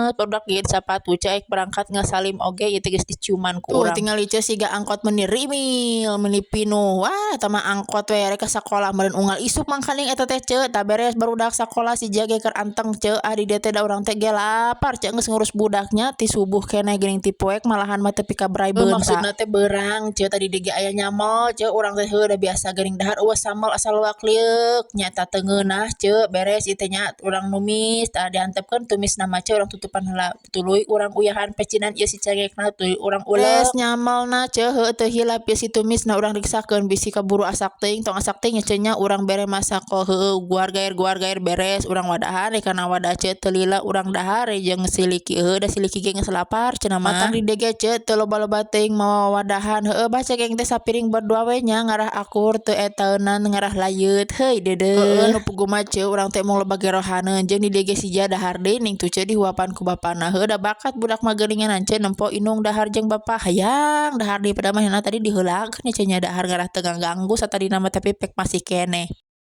Lemes barudak gigit sapatu, ce. Aik berangkat ngasalim oge ieu teh geus diciuman ku Tuh urang. Tingali, ce, siga angkot meuni rimil, meuni pinuh. Wah, eta mah angkot we rek ka sakola meureun unggal isuk mangkaning eta teh, ce. Tah, beres barudak sakola, si Jage keur anteng, ce. Ah, di dieu teh da urang teh ge lapar, ce, geus ngurus budaknya ti subuh keneh geuning, ti poek malahan mah tepi ka berai Heuh, beunta. Maksudna teh beurang, ce, tadi di ge aya nyamel, ce. Urang teh heuh da biasa geuning dahar euweuh sambel asa luak lieuk nya eta teu ngeunah, ce. Beres ieu teh nya urang numis, tah diantepkeun tumisna mah, ce, urang tutupan heula, tuluy urang uyahan pecinan ieu si cengekna, tuluy urang Beres ulek. Nyamelna, ce, heuh teu hilap ieu si tumisna urang riksakeun bisi kaburu asak teuing. Tong asak teuing nya, ce, nya. Urang bere masako, heueuh, guar gair guar gair, beres urang wadahan we kana wadah, ce. Teu lila urang dahar jeung si Liki. Heueuh da si Liki ge geus lapar cenah mah. Matak di dieu ge, ce, teu loba-loba teuing mawa wadahan. Heueuh bah, cengek teh sapiring berdua we nya, ngarah akur, teu etaeunnan ngarah layeut heuy deudeuh. Heueuh, nu puguh mah, ce, urang teh embung loba gerohaneun jeung di dieu ge si Ja dahar deui ning tuh, ce, dihuapan ku bapana. Heueuh da bakat budak mah geuningan, ce, nempo indung dahar jeung bapa hayang dahar deui, padahal mah tadi diheulakeun nya, ce, nya dahar ngarah teu ngaganggu satadina mah, tapi pek masih keneh.